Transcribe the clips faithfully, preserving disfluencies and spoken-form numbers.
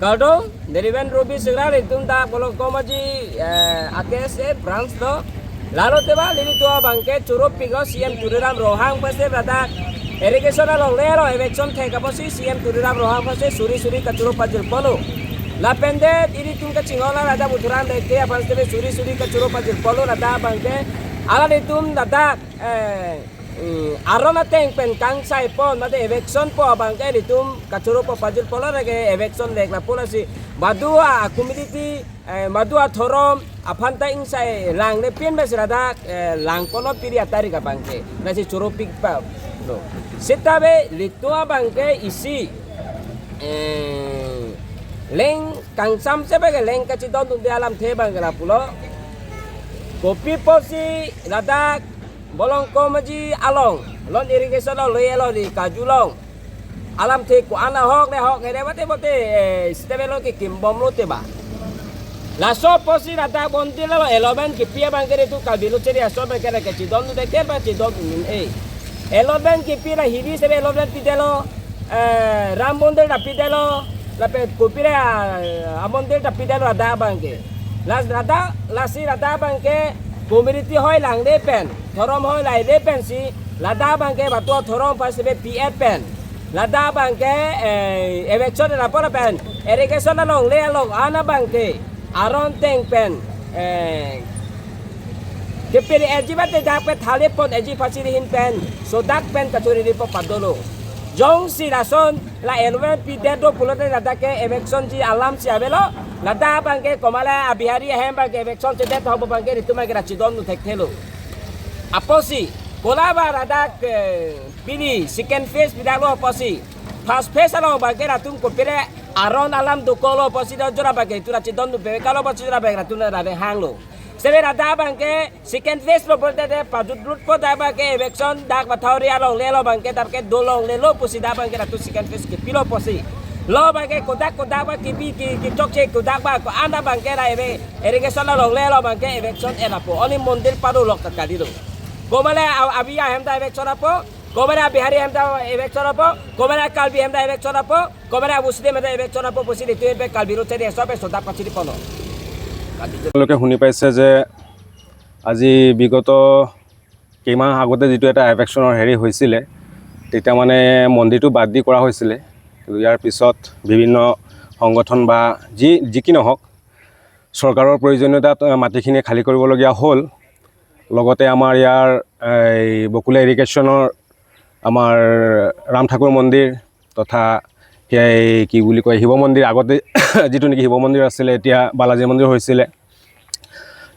Kardom, neli pen Ruby Singnar, itum dak Bolong Komaji, eh, A K S A branch do. Lalo te ba, nelitum abangke choro piklo C M Tuliram Ronghang aphansi ladak irrigation alongle lo eviction thek apotsi C M Tuliram Ronghang aphansi suri suri kachoro pajirponlo. Lapen det ilitum kachinghon la ladak Buthuram Lekthe aphansi suri suri kachoro pajirponlo ladak abangke. Alanglitum ladak, eh, mm, aron ateng pen kangsai pon mate eviction po abangke ilitum kachoro po pajirponlo, lake eviction lek lapu lasi badu a-community, eh, badu athorom aphan ta ingsai langle pin mesi ladak, eh, langponlo piri atarik abangke. Lasi choro pik pa lo. Seta be ilitum abangke isi, eh, leng kangsam se abangke leng kachidondunde alamthe abangke lapulo. Kopi apotsi ladak Bolong Komaji along, lon irrigation along, loi along, di kaju along alamthe ko-an ahok le ahok hede mate mate, eh, step along kekim bomlo te ba. Laso apotsi ladak mondir lo allotment kipi abangke itum Karbi Lo Chari Asong abangke lake chidondunde ke ba chidondun un-e. Allotment kipi la hini se allotment pidetlo, eh, Ram Mondir ta pidetlo, lapen kopi ra, eh, amondir ta pidetlo ladak abangke. Las ladak, lasi ladak abangke community hoi langle pen, thorom hoi laile pensi ladak abangke badu athorom aphansi be P F pen ladak abangke, eh, eviction lapu lapen irrigation alongle along an abangke aron ateng pen, eh, kepiri eji mate dak pe thale pon eji aphansi ri ahin pen sodak pen kachori ripo padolo. Jongsi lason la allotment pidet do pulote ladak ke eviction ji alam si avelo, ladak abangke komat la a-Bihari ahem abangke eviction chedet ho abangke itum abangke ra chidondun thekthelo. Apotsi kola ba ladak, eh, pini second phase pidetlo apotsi first phase along abangke latum kopi ra aron alam dokoklo apotsi do jora abangke itum ra chidondun pekalo apotsi jora abangke latum ra hanglo. Sebe ladak abangke second phase lo pulote pajut rut po dak abangke eviction dak Mathauri alongle lo abangke dak ke dolongle lo pusi dak abangke latum second phase kipilo apotsi. Lo abangke kodak kodak ba kipi ki, kichokche kodak ba ko-an abangke ra ebe irrigation alongle lo abangke eviction et apo. Only mondir pado lok ta kali lo. Komat la a-, a-Biya ahem ta eviction apo, komat la a-Bihari ahem ta eviction apo, komat la a-Karbi ahem ta eviction apo, komat la a-Muslim ahem ta eviction apo pusi itum pen Karbi Lo Chari Asong pen sodak pachiri ponlo. আপোনালোকে শুনি পাইছে যে আজি বিগত কেইমাহ আগতে যিটো এটা এভিকশ্যনৰ হেৰি হৈছিলে, তেতিয়া মানে মন্দিৰটো বাদ দি কৰা হৈছিলে। কিন্তু ইয়াৰ পিছত বিভিন্ন সংগঠন বা যি, যি কি নহওক, চৰকাৰৰ প্ৰয়োজনীয়তাত, আহ, মাটিখিনি খালী কৰিবলগীয়া হ'ল। লগতে আমাৰ ইয়াৰ এই বকুলা ইৰিগেশ্যনৰ আমাৰ ৰাম ঠাকুৰ মন্দিৰ তথা সেই কি বুলি কয়, শিৱ মন্দিৰ, আগতে যিটো নেকি শিৱ মন্দিৰ আছিলে, এতিয়া বালাজী মন্দিৰ হৈছিলে।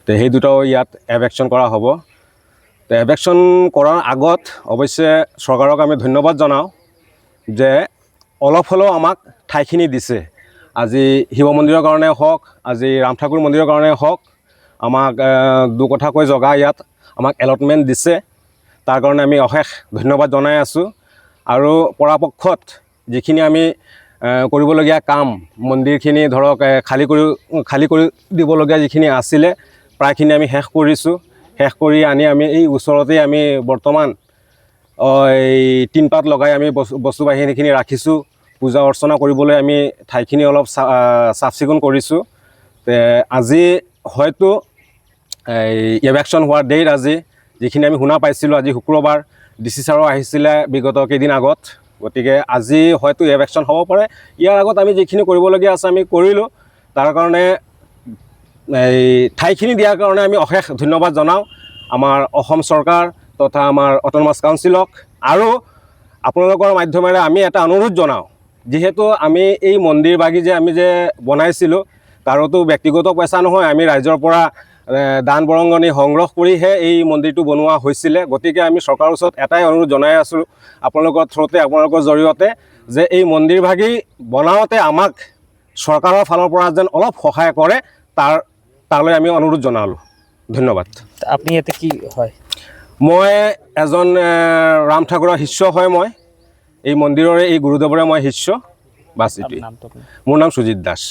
তে সেই দুটাও ইয়াত এভিকশ্যন কৰা হ'ব। তে এভিকশ্যন কৰাৰ আগত অৱশ্যে চৰকাৰক আমি ধন্যবাদ জনাওঁ যে অলপ হ'লেও আমাক ঠাইখিনি দিছে। আজি শিৱ মন্দিৰৰ কাৰণে হওক, আজি ৰাম ঠাকুৰ মন্দিৰৰ কাৰণে হওক, আমাক, এ, দুকঠাকৈ জেগা ইয়াত আমাক এলটমেণ্ট দিছে। তাৰ কাৰণে আমি অশেষ ধন্যবাদ জনাই আছোঁ। আৰু পৰাপক্ষত যিখিনি আমি, এ, কৰিবলগীয়া কাম, মন্দিৰখিনি ধৰক, এ, খালী কৰি, খালী কৰি দিবলগীয়া যিখিনি আছিলে, প্ৰায়খিনি আমি শেষ কৰিছোঁ। শেষ কৰি আনি আমি এই ওচৰতেই আমি বৰ্তমান, অ, এই টিনপাত লগাই আমি বস্তু, বস্তু বাহিনীখিনি ৰাখিছোঁ। পূজা অৰ্চনা কৰিবলৈ আমি ঠাইখিনি অলপ চা-, আ, চাফ চিকুণ কৰিছোঁ। তে আজি হয়তো এই ইভিকশ্যন হোৱাৰ ডেট আজি, যিখিনি আমি শুনা পাইছিলোঁ, আজি শুক্ৰবাৰ, ডি চি ছাৰো আহিছিলে বিগত কেইদিন আগত। গতিকে আজি হয়তো ইভিকশ্যন হ'ব পাৰে। ইয়াৰ আগত আমি যিখিনি কৰিবলগীয়া আছে আমি কৰিলোঁ। তাৰ কাৰণে এই ঠাইখিনি দিয়াৰ কাৰণে আমি অশেষ ধন্যবাদ জনাওঁ আমাৰ অসম চৰকাৰ তথা আমাৰ অট'নমাছ কাউন্সিলক। আৰু আপোনালোকৰ মাধ্যমেৰে আমি এটা অনুৰোধ জনাওঁ, যিহেতু আমি এই মন্দিৰ ভাগি যে আমি যে বনাইছিলোঁ, কাৰোতো ব্যক্তিগত পইচা নহয়, আমি ৰাইজৰ পৰা, এ, দান বৰঙণি সংগ্ৰহ কৰিহে এই মন্দিৰটো বনোৱা হৈছিলে। গতিকে আমি চৰকাৰৰ ওচৰত এটাই অনুৰোধ জনাই আছোঁ, আপোনালোকৰ থ্ৰুতে, আপোনালোকৰ জৰিয়তে, যে এই মন্দিৰ ভাগি বনাওঁতে আমাক চৰকাৰৰ ফালৰ পৰা যেন অলপ সহায় কৰে, তাৰ, তালৈ আমি অনুৰোধ জনালোঁ। ধন্যবাদ। আপুনি ইয়াতে কি হয়? মই এজন, এ, ৰাম ঠাকুৰৰ শিষ্য হয়। মই এই মন্দিৰৰে, এই গুৰুদেৱৰে মই শিষ্য। বাছ, এইটোৱেই। নামটো আপোনাৰ? মোৰ নাম সুজিত দাস।